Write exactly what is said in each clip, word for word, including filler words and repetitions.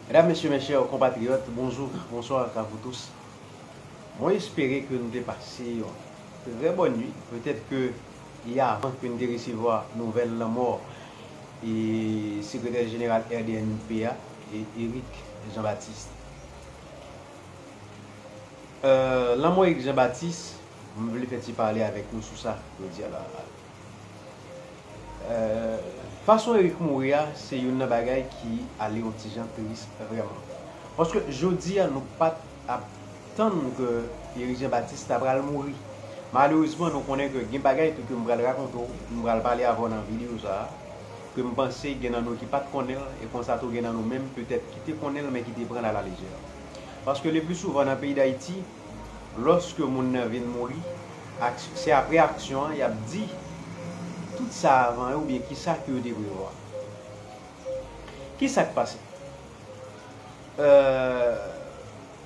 Medam, mesye, mes chers compatriotes, bonjou, bonswa a vous tous. Mwen espere ke nou te pase yon trè bòn nuit. Petèt ke e avan ke n te resevwa nouvèl lanmò e sekretè jeneral R D N P a, e Eric Jean-Baptiste. Euh, lanmò Eric Jean-Baptiste, mwen vle fè ti pale avèk nou sou sa jodi a la. Euh, fason Eric mouri a, se youn nan bagay ki ale yon ti jan tris vrèman. Paske jodi a, nou pa t ap tann ke Eric Jean-Baptiste ta pral mouri. Malerezman, nou konnen ke gen bagay tou ke m pral rakonte w, m pral pale avè w nan videyo sa a, ke m panse gen nan nou ki pa t konnen l, e konsa tou gen nan nou menm, petèt, ki te konnen l, men ki te pran l a la lejè. Paske le pli souvan nan peyi Dayiti, lòske moun nan vin mouri, ak-, se apre aksyon an, y ap di tout sa avan yo, oubyen kisa ke yo te prevwa. Kisa k pase? Euh,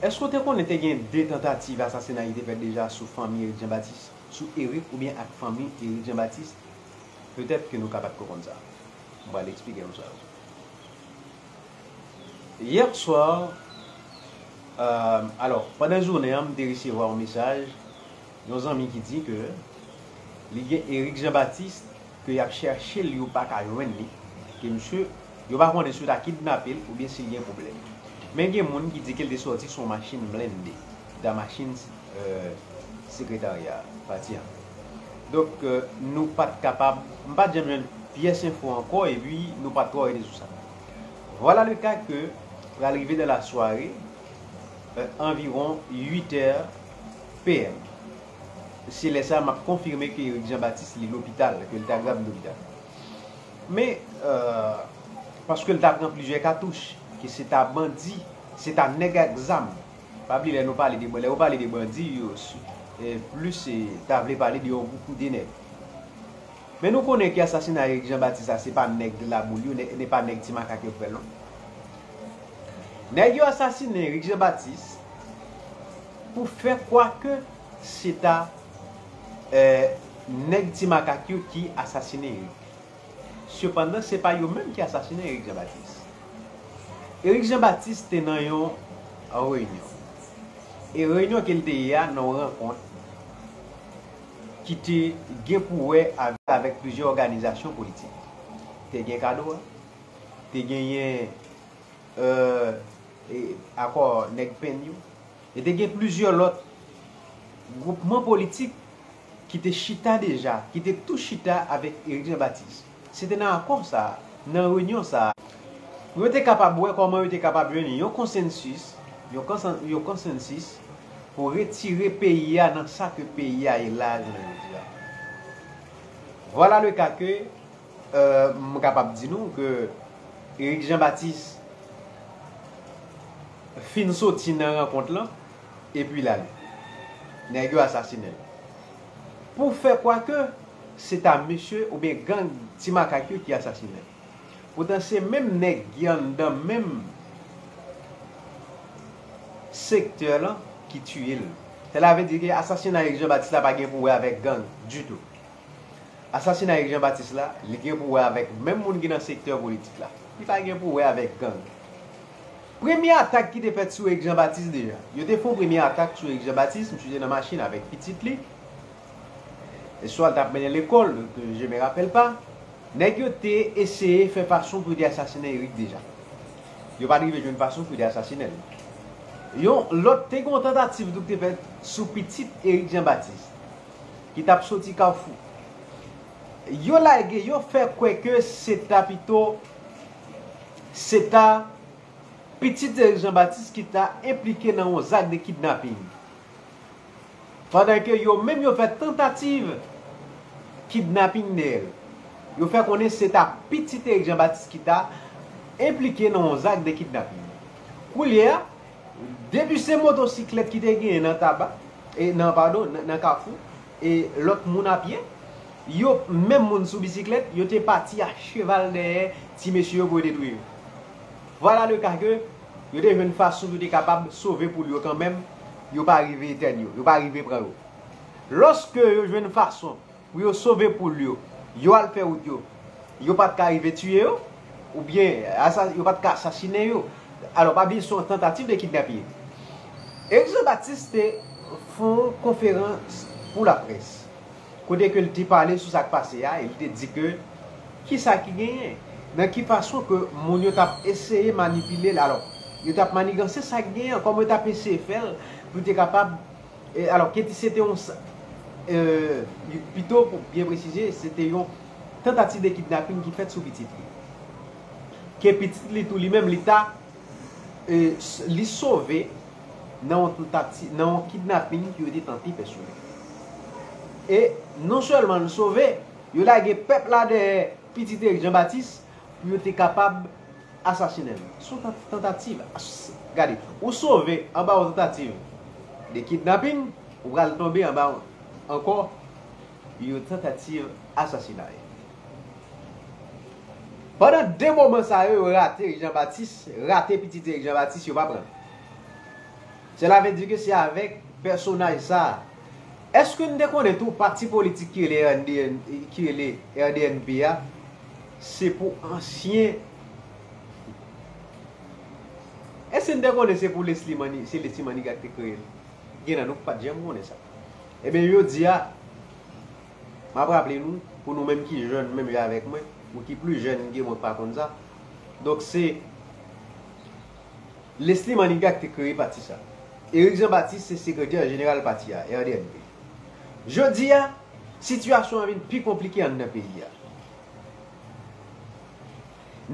èske w te konnen te gen de tantativ asasinay ki te fèt deja sou fanmi Eric Jean-Baptiste, sou Eric oubyen ak fanmi Eric Jean-Baptiste? Petèt ke nou ka pa t ko konn sa. M pral eksplike nou sa. Yè swa, euh, alò, pandan jounen an, m te resevwa yon mesaj yon zanmi ki di ke li gen Eric Jean-Baptiste, ke y ap chèche l, yo pa ka jwenn li, ke misye, yo pa konnen si yo ta kidnape l oubyen si l gen pwoblèm. Men gen moun ki di ke l te sòti sou yon machin blende, ta machin, euh, sekretarya pati an. Donk, euh, nou pa t kapab, m pa t janm jwenn pyès enfo ankò, epi nou pa t twò rete sou sa. Voilà le cas que pral rive dans la soirée, euh, environ huit heures P M. Se lè sa a m ap konfime ke Eric Jean-Baptiste li lopital, ke l ta grav lopital. Men, euh, paske l ta pran plizyè katouch, ke se ta bandi, se ta nèg ak zam. Pa bliye lè nou pale de, lè yo pale de bandi, yo, e, plis, e, ta vle pale de yon gwoup de nèg. Men nou konnen ke asasina Eric Jean-Baptiste la, se pa nèg Laboul yo, ne, ne pa nèg Ti Makak yo k fè l non. Nèg yo asasine Eric Jean-Baptiste pou fè kwa ke se ta, eh, nèg Ti Makak yo ki asasine Eric. Sepandan, se pa yo menm ki asasine Eric Jean-Baptiste. Eric Jean-Baptiste te nan yon reyinyon. E reyinyon ke l te ye a, nan yon rankont ki te gen pou wè avè-, avèk plizyè òganizasyon politik. Te gen Kadora, te genyen, euh, e, akò Nèg Penn yo, e te gen plizyè lòt gwoupman politik ki te chita deja, ki te tou chita avèk Eric Jean-Baptiste. Se te nan akò sa a, nan reyinyon sa a, pou yo te kapab wè kòman yo te kapab jwenn yon konsansis, yon konsan-, yon konsansis pou retire peyi a nan sa ke peyi a ye la jounen jodi a. Voilà le cas que, euh, m kapab di nou ke Eric Jean-Baptiste fin soti nan rankont lan, epi l ale. Nèg yo asasinen l. Pou fè kwa ke se ta mesye oubyen gang Ti Makak yo ki asasinen l. Poutan se menm nèg ki anndan menm sektè lan ki tiye l. Sela vle di ke asasina Eric Jean-Baptiste la pa gen pou wè avèk gang ditou. Asasina Eric Jean-Baptiste la, li gen pou wè avèk menm moun ki nan sektè politik la. Li pa gen pou wè avèk gang. Premye atak ki te fèt sou Eric Jean-Baptiste deja. Yo te fè yon premye atak sou Eric Jean-Baptiste, misye te nan machin avèk pitit li. E swa l t ap mennen lekòl, je me rappelle pas. Nèg yo te eseye fè fason pou yo te asasinen Eric deja. Yo pa t rive jwenn fason pou yo te asasinen l. Yon lòt, te gen yon tantativ tou ki te fèt sou pitit Eric Jean-Baptiste, ki t ap soti Kafou. Yo lage, yo fè kwè ke se ta pito, se ta pitit Eric Jean-Baptiste ki ta enplike nan yon zak de kidnaping. Pandan ke yo menm yo fè tantativ kidnaping dèyè l. Yo fè konnen se ta pitit Eric Jean-Baptiste ki ta enplike nan yon zak de kidnaping. Koulye a, depi se motosiklèt ki te genyen nan Taba, e nan, padon, nan, nan Kafou, e lòt moun a pye, yo, menm moun sou bisiklèt, yo te pati a cheval dèyè ti mesye yo pou yo te touye yo. Voilà le cas que yo te jwenn fason pou yo te kapab sove poul yo kanmenm, yo pa rive etèn yo, yo pa rive pran yo. Lòske yo jwenn fason pou yo sove poul yo, yo al fè wout yo, yo pa t ka rive tiye yo, oubyen asa-, yo pa t ka asasinen yo. Alò, pa bliye se yon tantativ de kidnaping. Eric Jean Baptiste te fè yon konferans pou laprès, kote ke l te pale sou sa k pase a, e li te di ke kisa ki genyen, nan ki fason ke moun yo t ap eseye manipile l. Alò, yo t ap maniganse sa k genyen, kòman yo t ap eseye fè l pou l te kapab, e, alò, ke se te yon sa, e, pito, pou byen presize, se te yon tantativ de kidnaping ki fèt sou pitit li. Ke pitit li tou li menm, li ta, e, s- li sove nan yon tantati- nan yon kidnaping ke yo te tante fè sou li. E non sèlman l sove, yo lage pèp la dèyè pitit Eric Jean Baptiste pou yo te kapab asasinen l. Se yon tan- tantativ. As- Gade, ou sove anba yon tantativ de kidnaping, ou pral tonbe anba yon- ankò yon tantativ asasinay. Pandan de moman sa yo, yo rate Eric Jean Baptiste, rate pitit Eric Jean Baptiste, yo pa pran l. Sela vle di ke se avèk pèsonaj sa a. Èske n te konnen tou pati politik ki rele R D N, ki rele R D N P a, se pou ansyen. Èske n te konnen se pou Leslie Mani, se Leslie Manigat ki te kreye l? Gen nan nou ki pa t janm konnen sa. Ebyen, jodi a, m ap raple nou, pou nou menm ki jèn, menm jan avèk mwen, ou ki pli jèn ke mwen, ki pa konn sa. Donk, se Leslie Manigat ki te kreye pati sa. Eric Jean Baptiste se sekretè jeneral pati a, R D N P. Jodi a, sitiyasyon an vin pi konplike anndan peyi a.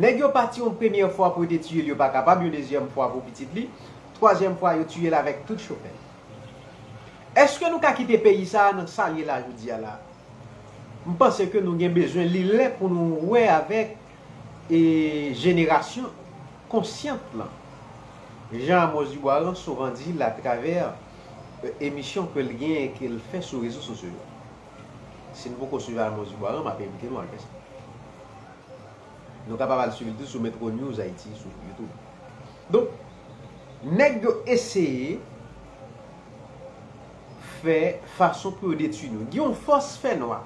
Nèg yo pati yon premyè fwa pou yo te tiye l, yo pa kapab, yon dezyèm fwa pou pitit li, twazyèm fwa yo tiye l avèk tout chofè. Èske nou ka kite peyi sa a nan sa l ye la jodi a la? M panse ke nou gen bezwen li lè pou nou wè avèk, e, jenerasyon konsyant lan. Jan Amos Dubois souvan di l atravè, e, emisyon ke l genyen, ke l fè sou rezo sosyo yo. Si n poko swiv Amos Dubois, m ap envite nou al fè sa. Nou kapab al swiv li tou sou Metro News Haïti sou YouTube. Donk, nèg yo eseye fè fason pou yo detwi nou. Gen yon fòs fènwa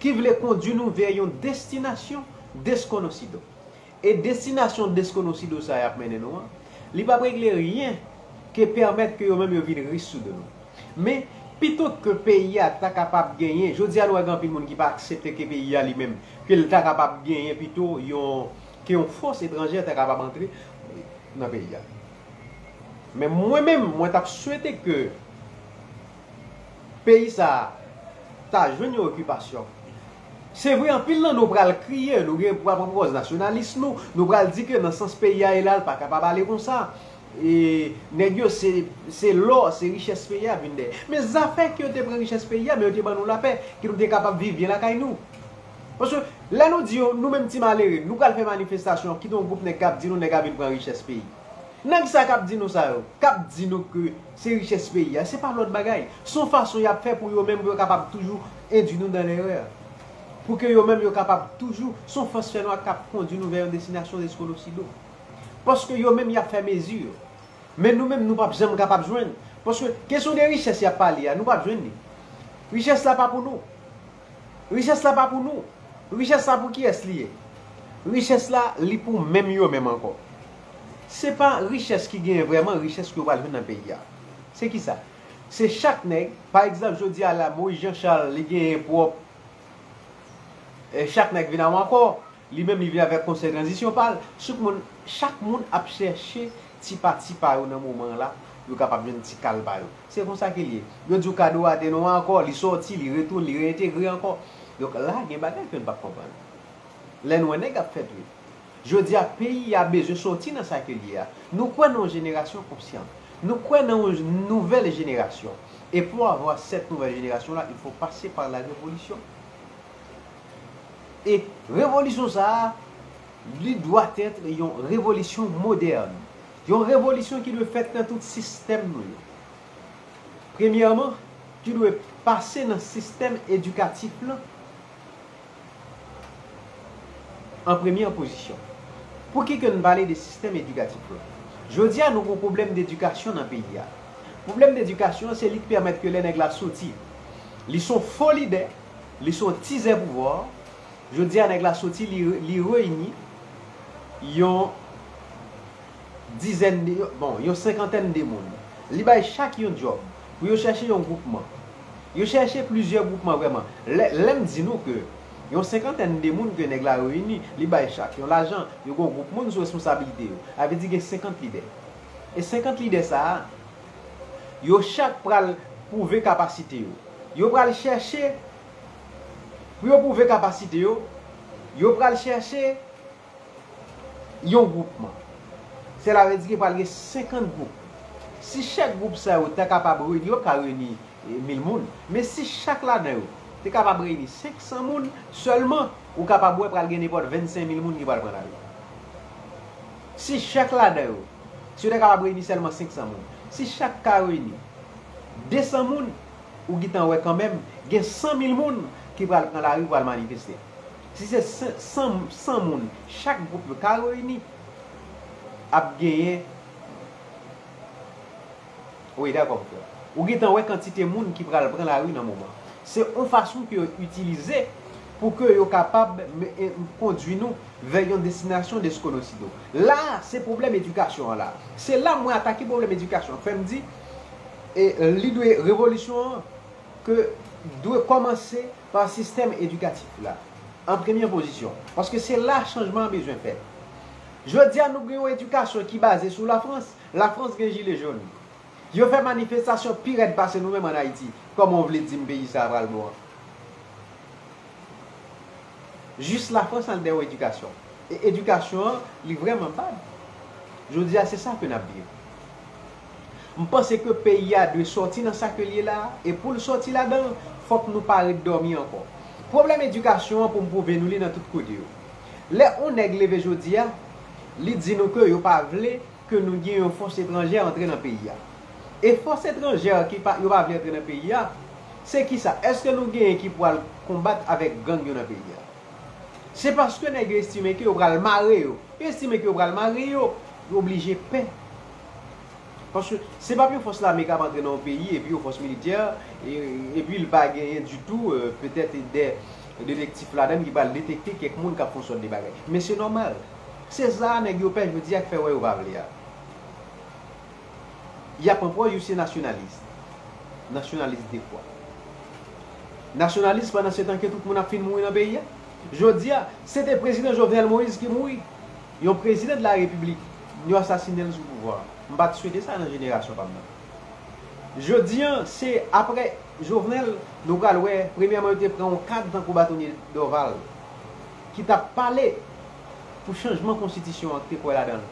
ki vle kondui nou vè yon destinasyon deskonosido. E destinasyon deskonosido sa y ap mennen nou an, li p ap regle ryen ke pèmèt ke yo menm yo vin rich sou do nou. Men, pito ke peyi a ta kapab genyen, jodi a nou wè gen anpil moun ki pa aksepte ke peyi a li menm, ke l ta kapab genyen pito yon, ke yon fòs etranjè ta kapab antre nan peyi a. Men mwen menm, mwen t ap swete ke peyi sa a ta jwenn yon okipasyon. Se vre, anpil nan nou pral kriye, nou gen pral pran pòz nasyonalis nou, nou pral di ke nan sans peyi a ye la, l pa kapab ale konsa. E nèg yo, se, se lò, se richès peyi a ap vin dèyè. Men zafè ke yo te pran richès peyi a, men yo te ban nou lapè, ke nou te kapab viv byen lakay nou. Paske lè nou di yo, nou menm ti malere, nou pral fè manifestasyon, kite yon gwoup nèg k ap di nou nèg ap vin pran richès peyi. Nèg sa k ap di nou sa yo, k ap di nou ke se richès peyi a, se pa lòt bagay. Se yon fason y ap fè pou yo menm, pou yo kapab toujou endui nou dan lerè. Pou ke yo menm, yo kapab toujou, se yon fòs fènwa k ap kondui nou vè yon destinasyon deskonosido. Paske yo menm, y ap fè mezi. Men nou menm, nou p ap janm kapab jwenn. Paske kesyon de richès y ap pale a, nou p ap jwenn li. Richès la pa pou nou. Richès la pa pou nou. Richès la pou kiyès li ye? Richès la, li pou menm yo menm ankò. Se pa richès ki genyen vrèman, richès ke yo pral jwenn nan peyi a. Se kisa? Se chak nèg, pa egzanp, jodi a la, Moïse Jean Charles, li genyen pwòp, e, chak nèg vin a w ankò, li menm li vin avèk konsèy tranzisyon pa l. Chak moun, chak moun ap chèche ti pa ti pa yo nan moman an la, pou yo kapab jwenn ti kal pa yo. Se konsa ke l ye. Yo di w kado a te non ankò, li sòti, li retounen, li reyentegre ankò. Donk la, gen bagay ke n p ap konprann. Lè n wè nèg ap fè twit. Jodi a, peyi a bezwen sòti nan sa ke l ye a. Nou kwè nan yon jenerasyon konsyan. Nou kwè nan yon nouvèl jenerasyon. Et pour avoir cette nouvelle génération-là, il faut passer par la révolution. E revolisyon sa a, li dwa èt yon revolisyon modèn. Yon revolisyon ki dwe fèt nan tout sistèm nou yo. Premyèman, ki dwe pase nan sistèm edikatif lan an premyè pozisyon. Pouki ke n pale de sistèm edikatif lan? Jodi a, nou gon pwoblèm dedikasyon nan peyi a. Pwoblèm dedikasyon an, se li ki pèmèt ke lè nèg la soti, li se yon fo lidè, li se yon tizè pouvwa. Jodi a, nèg la soti, li, li reyini yon dizèn de, bon, yon senkantèn de moun. Li bay chak yon djòb pou yo chèche yon gwoupman. Yo chèche plizyè gwoupman vrèman. Lè, lè m di nou ke yon senkantèn de moun ke nèg la reyini, li bay chak yon lajan, yo gen yon gwoup moun sou responsabilite yo. Sa vle di gen senkant lidè. E senkant lidè sa a, yo chak pral pwouve kapasite yo. Yo pral chèche, pou yo pwouve kapasite yo, yo pral chèche yon gwoupman. Sela vle di ke pral gen senkant gwoup. Si chak gwoup sa yo ta kapab reyini, yo ka reyini, eh, mil moun. Men si chak ladan yo te kapab reyini senk san moun sèlman, ou kapab wè pral gen nenpòt vennsenk mil moun ki pral pran lari. Si chak ladan yo, si yo ta kapab reyini sèlman senk san moun, si chak ka reyini de san moun, ou gentan wè kanmenm gen san mil moun ki pral pran lari, pral manifeste. Si se san, san, san moun chak gwoup yo ka reyini, ap genyen. Wi, dakò, mon frè. Ou gentan wè kantite moun ki pral pran lari nan moman. Se yon fason ke yo itilize pou ke yo kapab, e, kondui nou vè yon destinasyon deskonosido. La, se pwoblèm edikasyon an la. Se la mwen atake pwoblèm edikasyon an. Fè m di, e, li dwe, revolisyon an ke dwe kòmanse pa sistèm edikatif la, an premye pozisyon. Paske se la chanjman an bezwen fèt. Jodi a, nou gen yon edikasyon ki baze sou Lafrans. Lafrans gen jile jòn. Yo fè manifestasyon pi rèd pase nou menm ann Ayiti. Kòman w vle di m peyi sa a pral bon an? Jis Lafrans al dèyè w edikasyon. E edikasyon an, li vrèman bad. Jodi a, se sa ke n ap viv. M panse ke peyi a dwe sòti nan sa ke l ye la a, e pou l sòti ladan l, fòk nou pa ret dòmi ankò. Pwoblèm edikasyon an, pou m pwouve nou li nan tout kote yo. Lè yon nèg leve jodi a, li di nou ke yo pa vle ke nou gen yon fòs etranjè antre nan peyi a. E fòs etranjè ki pa, yo pa vle antre nan peyi a, se kisa? Èske nou genyen ki pral konbat avèk gang yo nan peyi a? Se paske nèg yo estime ke yo pral mare yo. Yo estime ke yo pral mare yo, yo oblije pè. Paske se pa yon fòs lame k ap antre nan yon peyi, epi yon fòs militè, e, epi l pa genyen ditou, e, petèt de detektif ladan l ki pral detekte kèk moun k ap fè yon sòt de bagay. Men se nòmal. Se sa a nèg yo pè jodi a k fè wè yo pa vle a. Y ap pran pòz yo se nasyonalis. Nasyonalis de kwa? Nasyonalis pandan se tan ke tout moun ap fin mouri nan peyi a. Jodi a, se te prezidan Jovenel Moïse ki mouri. Yon prezidan de la repiblik, yo asasinen l sou pouvwa a. M pa t swete sa nan jenerasyon pa m nan. Jodi a, se apre Jovenel, nou pral wè, premyèman, yo te pran yon kad tankou Batonye Dorval, ki t ap pale pou chanjman konstitisyon an, ki te kwè ladan l.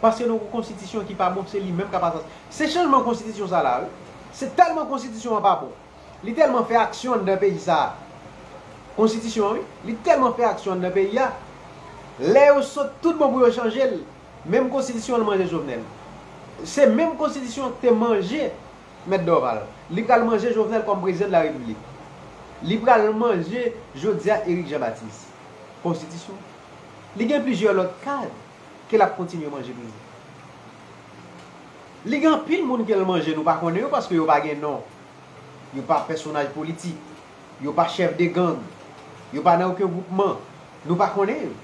Paske nou gon konstitisyon ki pa bon, se li menm k ap asas-, se chanjman konstitisyon sa la, wi. Se tèlman konstitisyon an pa bon. Li tèlman fè aksyon anndan peyi sa a. Konstitisyon an, wi. Li tèlman fè aksyon anndan peyi a. Lè yo sot tout bon pou yo chanje l, menm konstitisyon an manje Jovenel. Se menm konstitisyon an ki te manje Mèt Dorval. Li pral manje Jovenel kòm prezidan de la repiblik. Li pral manje jodi a Eric Jean Baptiste. Konstitisyon. Li gen plizyè lòt kad ke l ap kontinye manje toujou. Li gen anpil moun ke l manje, nou pa konnen yo paske yo pa gen non. Yo pa pèsonaj politik. Yo pa chèf de gang. Yo pa nan okenn gwoupman. Nou pa konnen yo.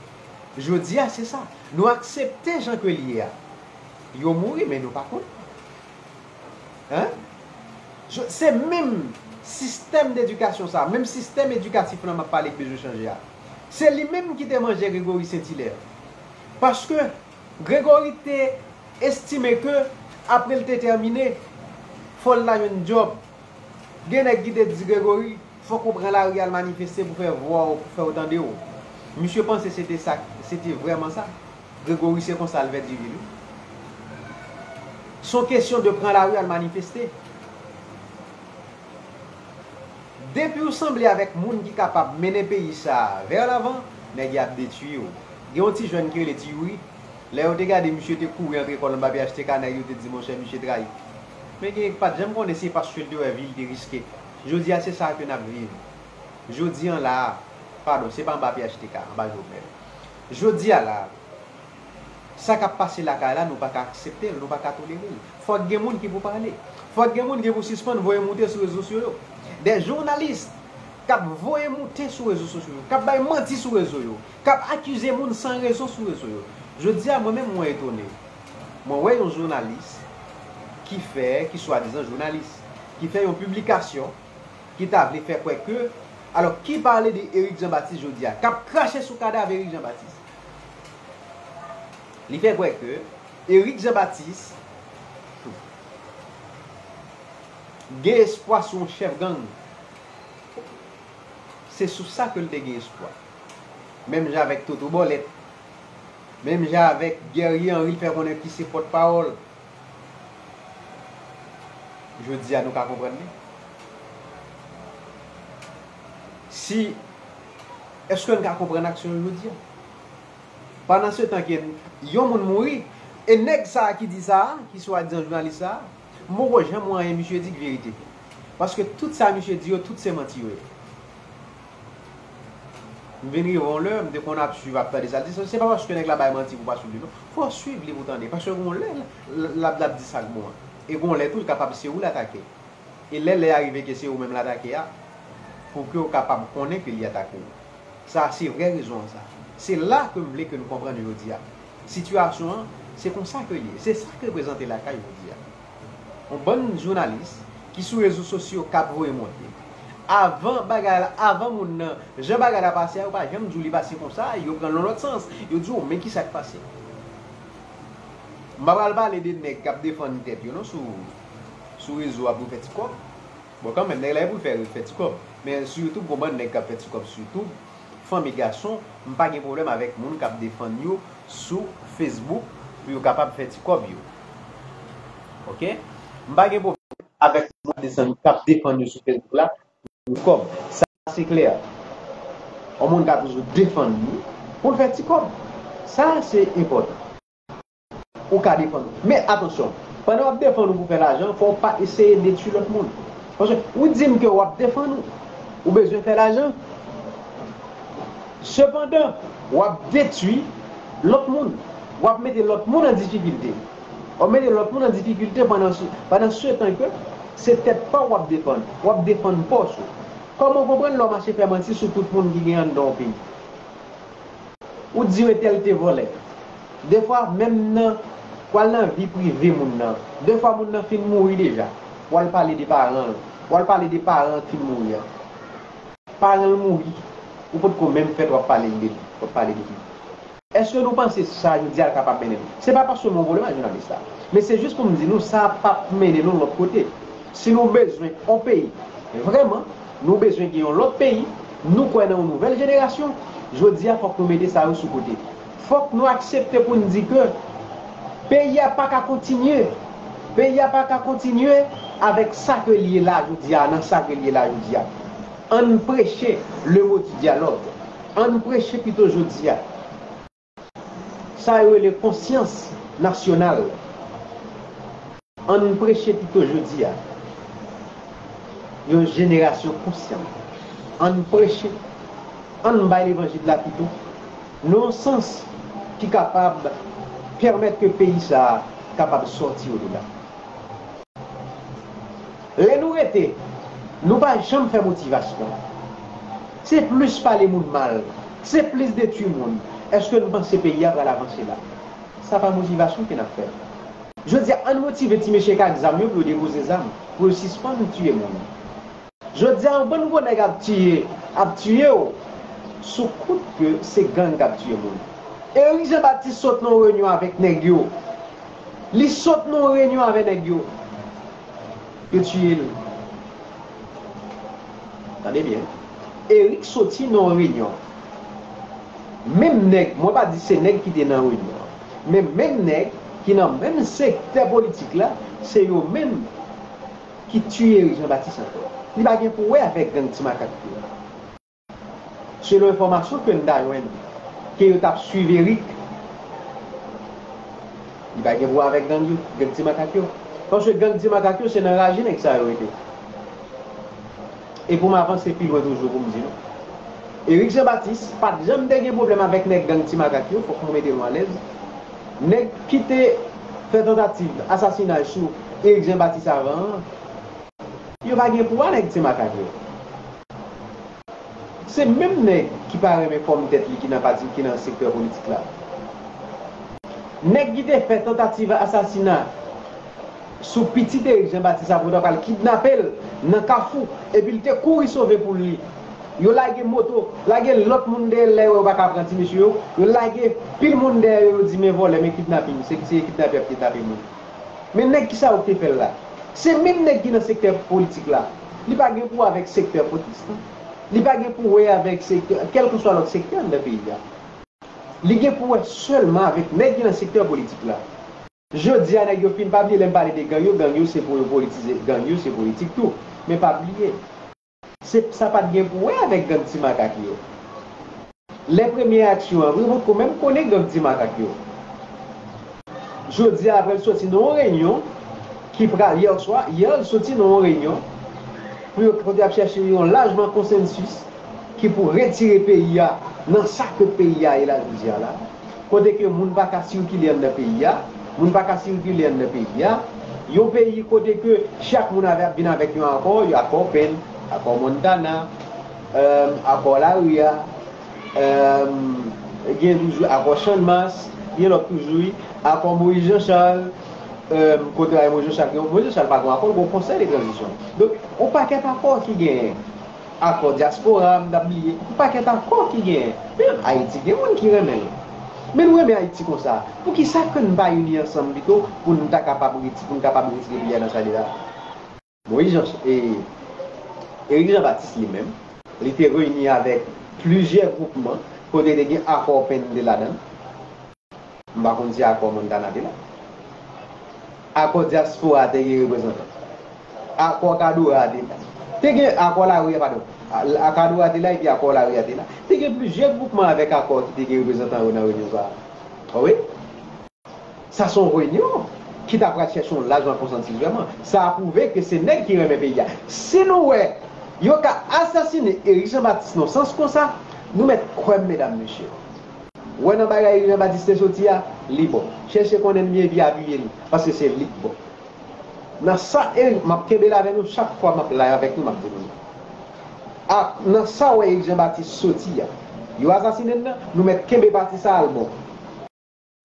Jodi a, se sa. Nou aksepte jan ke l ye a. Yo mouri, men nou pa konnen. Hein? Je, se menm sistèm dedikasyon sa, menm sistèm edikatif lan m ap pale k bezwen chanje a. Se li menm ki te manje Gregory Saint Hilaire. Paske Gregory te estime ke apre l te tèmine, fò l ta jwenn djòb. Gen nèg ki te di Gregory, fòk ou pran lari al manifeste pou fè vwa w, pou fè yo tande w. Misye panse se te sa, se te vrèman sa. Gregory se konsa l vèt viv li. Se yon kesyon de pran lari al manifeste. Depi w sanble avèk moun ki kapab mennen peyi sa a vè lavan, nèg y ap detwi w. Gen yon ti jèn ki rele Ti Youri. Lè yo te gade misye te kouri antre kò l anba P H T K, nèg yo te di, monchè, misye trayi. Men gen, pa t janm konnen se paske l te wè vi l te riske. Jodi a, se sa ke n ap viv. Jodi an la a, padon, se pa anba P H T K, anba Jovenel. Jodi a la a, sa k ap pase lakay la, nou pa ka aksepte l, nou pa ka tolere l. Fòk gen moun ki pou pale. Fòk gen moun ki pou sispann voye moute sou rezo sosyo yo. Des jounalis k ap voye moute sou rezo sosyo yo, k ap bay manti sou rezo yo, k ap akize moun san rezon sou rezo yo. Jodi a, mwen menm, mwen etone. Mwen wè yon jounalis ki fè, ki swadizan jounalis, ki fè yon piblikasyon ki ta vle fè kwè ke, alò, ki pale de Eric Jean Baptiste jodi a, k ap krache sou kadav Eric Jean Baptiste. Li fè kwè ke Eric Jean Baptiste gen espwa sou yon chèf gang. Se sou sa ke l te gen espwa. Menm jan avèk Toto Bòlèt. Menm jan avèk Guerrier Henry, l fè konnen ki se pòtpawòl. Jodi a, nou ka konprann li? Si, èske n ka konprann aksyon yo jodi a? Pandan se tan ke yon moun mouri, e nèg sa a ki di sa a, ki swadizan jounalis sa a, m poko janm wè anyen misye di k verite. Paske tout sa misye di yo, tout se manti yo ye. M vin rive yon lè, m te konn ap swiv, ap tande sa l di. Se pa paske nèg la bay manti pou w pa swiv li, non. Fò w swiv li pou w tande. Paske gon lè, l, l, l ap, l ap di sa k bon an. E gon lè tou, l kapab se ou l atake. E lè lè a rive ke se ou menm l atake a, pou ke w kapab konnen ke li atake w. Sa a se vrè rezon an sa. Se la ke m vle ke nou konprann jodi a. Sitiyasyon an, se konsa ke l ye. Se sa ke l prezante lakay jodi a. Yon bann jounalis ki sou rezo sosyo k ap voye monte. Avan bagay la, avan moun nan, jan bagay la pase a, yo pa janm di w li pase konsa, yo pran l nan lòt sans. Yo di w, men ki sa k pase. M pa pral pale de nèg k ap defann tèt yo non sou, sou rezo a pou fè ti kòb. Bon, kanmenm, nèg la e pou l fè, fè ti kòb. Men sou YouTube, gon bann nèg k ap fè ti kòb sou YouTube. Fanm e gason, m pa gen pwoblèm avèk moun k ap defann yo sou Facebook pou yo kapab fè ti kòb yo. Oke? M pa gen pwoblèm avèk moun k ap desann, k ap defann yo sou Facebook la pou kòb. Sa se klè. Yon moun ka toujou defann li pou l fè ti kòb. Sa se enpòtan. Ou ka defann ou. Men atansyon, pandan w ap defann ou pou fè lajan, fò w pa eseye detwi lòt moun. Paske ou di m ke w ap defann ou, ou bezwen fè lajan. Sepandan, w ap detwi lòt moun. W ap mete lòt moun an difikilte. W ap mete lòt moun an difikilte pandan se, pandan se tan ke se tèt pa w w ap defann. W ap defann pòch ou. Kòman w konprann lè w mache fè manti sou tout moun ki gen anndan yon peyi? Ou di entèl te vòlè. Defwa, menm nan, w al nan vi prive moun nan. Defwa, moun nan fin mouri deja. W al pale de paran l. W al pale de paran k fin mouri a. Paran l mouri. Ou potko menm fèt w ap pale de li. W ap pale de li. Èske nou panse sa jodi a kapab mennen nou? Se pa paske m yon pwoblèm ak jounalis la. Men se jis pou m di nou, sa p ap mennen nou lòt kote. Si nou bezwen yon peyi, vrèman, nou bezwen gen yon lòt peyi, nou kwè nan yon nouvèl jenerasyon, jodi a, fòk nou mete sa yo sou kote. Fòk nou aksepte pou n di ke peyi a pa ka kontinye. Peyi a pa ka kontinye avèk sa ke l ye la jodi a, nan sa ke l ye la jodi a. Ann preche le mot du dialogue. Ann preche pito jodi a. Sa yo rele konsyans nasyonal. Ann preche pito jodi a. Yon jenerasyon konsyan. Ann preche. Ann bay levanjil la pito. Nan yon sans ki kapab pèmèt ke peyi sa a kapab sòti odela. Lè nou rete, nou pa janm fè motivasyon. Se plis pale moun mal, se plis detwi moun. Èske nou panse peyi a pral avanse la? Sa pa motivasyon ke n ap fè. Jodi a, ann motive ti mesye k ak zam yo pou yo depoze zam, pou yo sispann tiye moun. Jodi a, yon bann gwo nèg ap tiye, ap tiye w sou kout ke se gang k ap tiye moun. Eric Jean Baptiste sot nan yon reyinyon avèk nèg yo. Li sot nan yon reyinyon avèk nèg yo. Yo tiye l. Tande byen. Eric soti nan yon reyinyon. Menm nèg, mwen pa di se nèg ki te nan reyinyon an. Men menm nèg ki nan menm sektè politik la, se yo menm ki tiye Eric Jean Baptiste ankò. Li pa gen pou wè avèk gang Ti Makak yo. Selon enfòmasyon ke n ta jwenn, ke yo t ap swiv Eric, li pa gen pou wè avèk gang yo, gang Ti Makak yo. Paske gang Ti Makak yo, se nan raje nèg sa yo rete. E pou m avanse pi lwen toujou pou m di nou, Eric Jean Baptiste pa t janm te gen pwoblèm avèk nèg gang Ti Makak yo, fòk nou mete nou alèz. Nèg ki te fè tantativ asasinay sou Eric Jean Baptiste avan an, yo pa gen pou wè nèg Ti Makak yo. Se menm nèg ki pa renmen fòm tèt li ki nan pati, ki nan sektè politik la. Nèg ki te fè tantativ asasina sou pitit Eric Jean Baptiste la pou yo ta pral kidnape l nan Kafou, epi l te kouri sove poul li. Yo lage moto, lage lòt moun dèyè l, lè yo wè yo pa ka pran ti mesye yo, yo lage pil moun dèyè yo, yo di men vòlè, men kidnaping, se, se kidnapè ap kidnape moun. Men nèg ki sa yo ki te fè l la? Se menm nèg ki nan sektè politik la. Li pa gen pou wè avèk sektè pwotestan. Li pa gen pou wè avèk sektè, kèlkeswa lòt sektè anndan peyi a. Li gen pou wè sèlman avèk nèg ki nan sektè politik la. Jodi a, nèg yo fin, pa bliye lè m pale de gang yo, gang yo se pou yo politize, gang yo se politik tou. Men pa bliye, se, sa pa t gen pou wè avèk gang Ti Makak yo. Lè premye aksyon an, vre, ou potko menm konnen gang Ti Makak yo. Jodi a, apre l soti nan yon reyinyon ki pral, yè swa, yè l soti nan yon reyinyon pou yo, kote y ap chèche yon lajman konsansis ki pou retire peyi a nan sa ke peyi a ye la jodi a la. Kote ke moun pa ka sikile anndan peyi a, moun pa ka sikile anndan peyi a. Yon peyi kote ke chak moun avè, ap vin avèk yon akò, yon akò Penn, akò Montana, euh, akò lari a, euh, gen toujou akò Channmas, gen lòt toujou, wi, akò Moïse Jean Charles, euh, kote Moïse Jean Charles, Moïse Jean Charles pa gen akò, l gen konsèy de tranzisyon. Donk, yon pakèt akò ki genyen. Akò dyaspora, m t ap bliye. Yon pakèt akò ki genyen. Men Ayiti gen moun ki renmen l. Men nou renmen Ayiti konsa. Poukisa ke n pa ini ansanm pito pou n ta kapab reti-, pou n kapab retire peyi a nan sa li la? Moïse Jean, e, Eric Jean Baptiste li menm, li te reyini avèk plizyè gwoupman kote te gen akò Penn de ladan l. M pa konn si akò Montana te la. Akò dyaspora a te gen reprezantan. Akò Kadora a te la. Te gen akò lari a, padon. A, a Kadora te la epi akò lari a te la. Te gen plizyè gwoupman avèk akò ki te gen reprezantan yo nan reyinyon sa a. Wi. Sa se yon reyinyon ki ta pral chèche yon lajman konsansis vrèman. Sa a pwouve ke se nèg ki renmen peyi a. Si nou wè yo ka asasinen Eric Jean Baptiste nan sans konsa, nou mèt kwè m, medam, mesye. Wè nan bagay Eric Jean Baptiste te soti a, li bon. Chèche konnen l byen epi apiye l, paske se li k bon. Nan sa Eric, m ap kenbe l avè nou chak fwa m ap live avèk nou, m ap di nou. A, nan sa wè Eric Jean Baptiste soti a, yo asasinen l nan, nou mèt kenbe pati sa a l bon.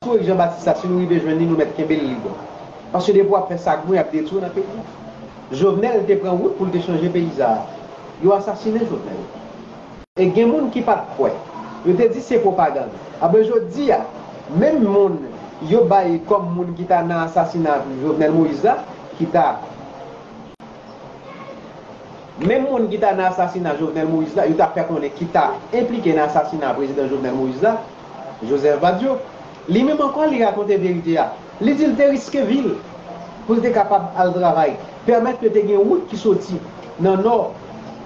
Sou Eric Jean Baptiste la, si nou rive jwenn li, nou mèt kenbe l, li bon. Paske depi w ap fè sa k bon, y ap detwi w nan peyi a. Jovenel te pran wout pou l te chanje peyi sa a. Yo asasinen Jovenel. E gen moun ki pa t kwè. Yo te di se pwopagann. Anben jodi a, menm moun yo bay kòm moun ki ta nan asasina Jovenel Moïse la, ki ta Menm moun ki ta nan asasina Jovenel Moïse la, yo ta fè konnen ki ta enplike nan asasina prezidan Jovenel Moïse la, Joseph Badio, li menm ankò li rakonte verite a. Li di l te riske vi l pou l te kapab al travay, pèmèt ke te gen wout ki soti nan nò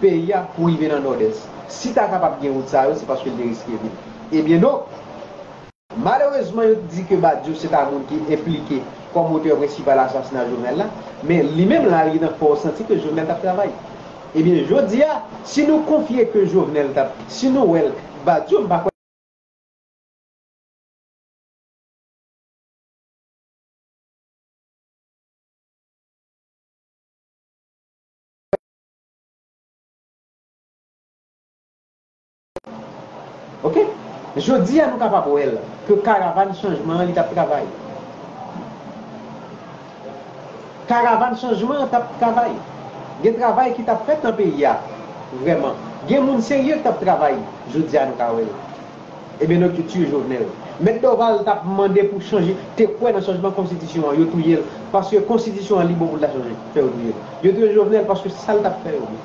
peyi a pou rive nan nòdès. Si ta kapab gen wout sa yo, se paske l te riske vi l. Ebyen donk, Malerezman, yo di ke Badio se ta moun ki enplike kòm otè prensipal asasina Jovenel la, men li menm la, li gentan fè w santi ke Jovenel t ap travay. Ebyen, jodi a, si nou konfye ke Jovenel t ap, si nou wè l, Badio, m pa kwè. Oke? Jodi a, nou kapab wè l ke karavàn chanjman an, li t ap travay. Karavàn chanjman an t ap travay. Gen travay ki t ap fèt nan peyi a, vrèman. Gen moun serye ki t ap travay, jodi a, nou ka wè yo. Ebyen, donk, yo tiye Jovenel. Mèt Dorval t ap mande pou chanje, te kwè nan chanjman konstitisyon an, yo touye l. Paske konstitisyon an, li bon pou l ta chanje, fè yo touye l. Yo touye Jovenel paske sa l t ap fè yo bon.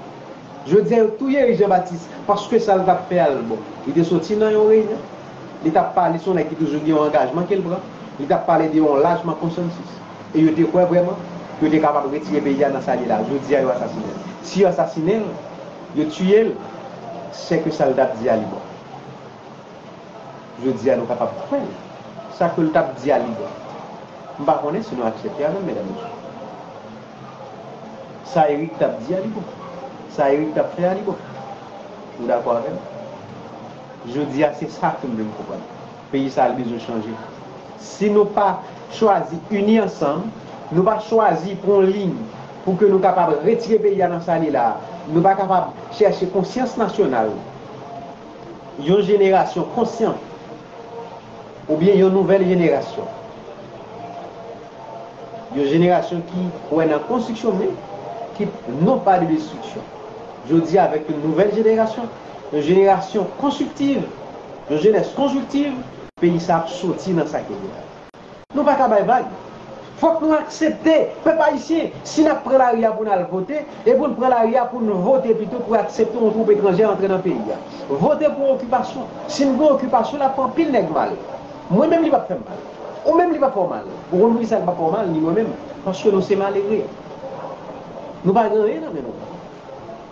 Jodi a, yo touye Eric Jean Baptiste paske sa l t ap fè a l bon. Li te soti nan yon reyinyon. Li t ap pale, se yon nèg ki toujou gen yon angajman ke l pran. Li t ap pale de yon lajman konsansis. E yo te kwè vrèman ke yo te kapab retire peyi a nan sa l ye la. Jodi a, yo asasinen l. Si yo asasinen l, yo tiye l, se ke sa l t ap di a li bon. Jodi a, nou kapab kwè l. Sa ke l t ap di a li bon. M pa konnen si nou aksepte a menm, medam, mesye. Sa Eric t ap di a li bon. Sa Eric t ap fè a li bon. Nou dakò avè m? Jodi a, se sa ke m vle n konprann. Peyi sa a, li bezwen chanje. Si nou pa chwazi ini ansanm, nou pa chwazi pran yon liy pou ke nou kapab retire peyi a nan sa l ye la a, nou pa kapab chèche konsyans nasyonal, yon jenerasyon konsyan, oubyen yon nouvèl jenerasyon. Yon jenerasyon ki kwè nan konstriksyon, men ki non pa de destriksyon. Jodi a, avèk yon nouvèl jenerasyon, yon jenerasyon konstriktiv, yon jenès konstriktiv, peyi sa ap soti nan sa ke li ye a. Nou pa ka bay vag. Fòk nou aksepte, pèp ayisyen, si n ap pran lari a pou n al vote, e pou n pran lari a pou n vote pito pou aksepte yon twoup etranjè antre nan peyi a. Vote pou okipasyon. Si n gen okipasyon, l ap fè anpil nèg mal. Mwen menm, li p ap fè m mal. Ou menm, li p ap fè w mal. Ou konn poukisa li p ap fè w mal, ni mwen menm? Paske nou se malere. Nou pa gen anyen nan men nou.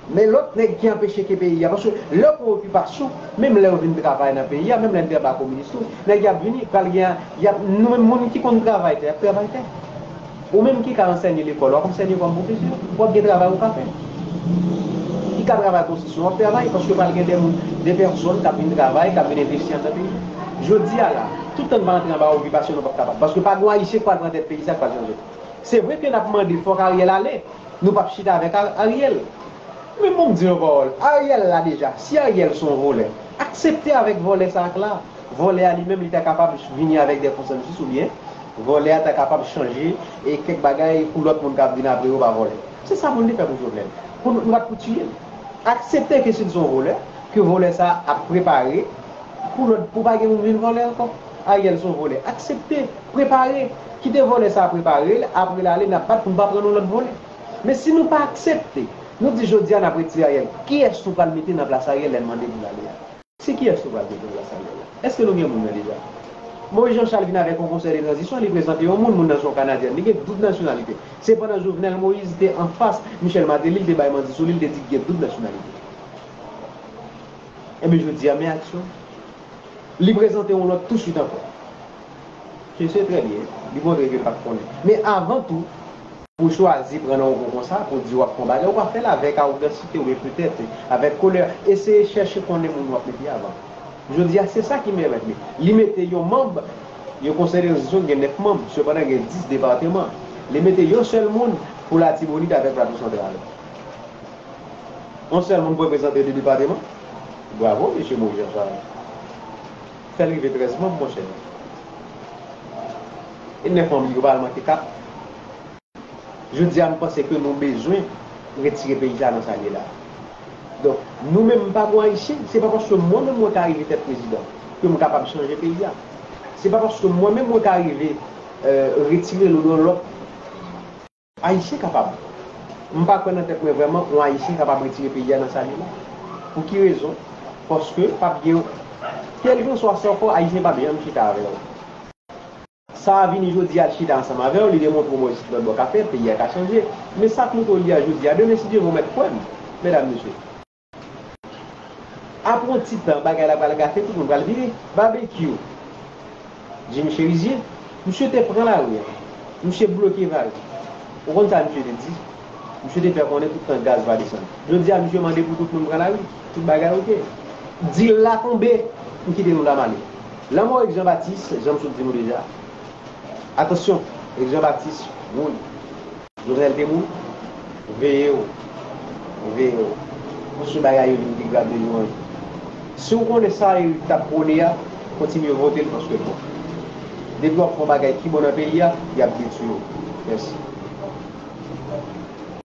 Men lòt nèg ki anpeche ke peyi a, paske lè w pran okipasyon, menm lè yo vin travay nan peyi a, menm lè n te anba kominis tou, nèg y ap vini, pral gen, y ap, nou menm moun ki konn travay tè, y ap travay tè. Ou menm ki ka ansèye lekòl, w ap ansèye kòm pwofesè, w ap gen travay ou ka fè. Ki ka travay konstriksyon, w ap travay, paske pral gen de moun, de pèsòn k ap vin travay, k ap vin envesti anndan peyi. Jodi a la, tout tan n pa antre anba okipasyon, nou p ap kapab. Paske pa gen Ayisyen k pral pran tèt peyi sa, k pral chanje. Se vre ke n ap mande fòk Ariel ale, nou p ap chita avèk Ar-, Ariel. Men bon, m di yon pawòl, Ariel la deja, si Ariel se yon vòlè, aksepte avèk vòlè sa k la. Vòlè a li menm, li ta kapab vini avèk de konsansis oubyen vòlè a ta kapab chanje e kèk bagay pou lòt moun k ap vin apre yo pa vòlè. Se sa pou n te fè pou Jovenel. Pou nou, nou pa t pou tiye l. Aksepte ke si l se yon vòlè, ke vòlè sa ap prepare pou lòt, pou pa gen moun vin vòlè ankò. Ariel se yon vòlè. Aksepte, prepare, kite vòlè sa prepare l, apre l ale, n ap bat pou n pa pran yon lòt vòlè. Men si nou pa aksepte, nou di jodi a n ap retire Ariel, kiyès nou pral mete nan plas Ariel lè n mande pou l ale a? Se kiyès nou pral mete nan plas Ariel la? Èske nou gen moun nan deja? Moïse Jean Charles vin avèk yon konsèy de tranzisyon, li prezante yon moun, moun nan se yon Kanadyèn, li gen doub nasyonalite. Sepandan Jovenel Moïse te anfas Michel Martelly, li te bay manti sou li, li te di li gen doub nasyonalite. Enben jodi a, men aksyon. Li prezante yon lòt touswit ankò. Se, se trè byen. Li montre ke l pa t konnen. Men avan tou, pou w chwazi pran nan yon kou konsa, pou w di w ap fè yon bagay, ou pa fè l avèk awogansite oubyen petèt avèk kolè. Eseye chèche konnen moun w ap mete avan. Jodi a, se sa ki pèmèt li. Li mete yon manm, yon konsèy de tranzisyon ki gen nèf manm, sepandan gen dis depatman. Li mete yon sèl moun pou Latibonit avèk Plato Santral. Yon sèl moun pou reprezante de depatman. Bravo, mesye Moïse Jean Charles. Fè l rive trèz manm, monchè. E nèf manm li yo pa al manke kat. Jodi a, m panse ke nou bezwen retire peyi sa nan sa l ye la. Donk, nou menm, m pa gon Ayisyen, se pa paske mwen menm mwen ka rive tèt prezidan ke m kapab chanje peyi a. Se pa paske mwen menm mwen ka rive, euh, retire l nan lòt Ayisyen kapab. M pa kwè nan tèt mwen vrèman yon Ayisyen kapab retire peyi a nan sa l ye la. Pou ki rezon? Paske p ap gen, kèlkanswa sa w fè, Ayisyen p ap janm chita avè w. Sa a vini jodi a, l chita ansanm avè w, li demontre w mwen si lòt bò ka fèt, peyi a ka chanje. Men sa k montre w li a jodi a, demen si Dye vle w mèt kwè m, medam, mesye. Apre yon ti tan, bagay la pral gate, tout moun pral vire. Babekyou, Jimmy Cherizier, misye te pran lari a. Misye bloke Vare. Ou konn sa misye te di? Misye te fè konnen tout tan gaz va desann. Jodi a, misye mande pou tout moun pran lari. Tout bagay oke. Dil la tonbe, m kite nou la m ale. Lanmò Eric Jean Baptiste, jan m sot di nou deja. Atansyon, Eric Jean Baptiste mouri. Jovenel te mouri. Veye w. Veye w. Paske bagay yo vin pi grav de jou an jou. Si w konnen sa Eric t ap pwone a, kontinye vote l paske l bon. Depi w ap fè yon bagay ki bon nan peyi a, y ap detwi w. Mèsi.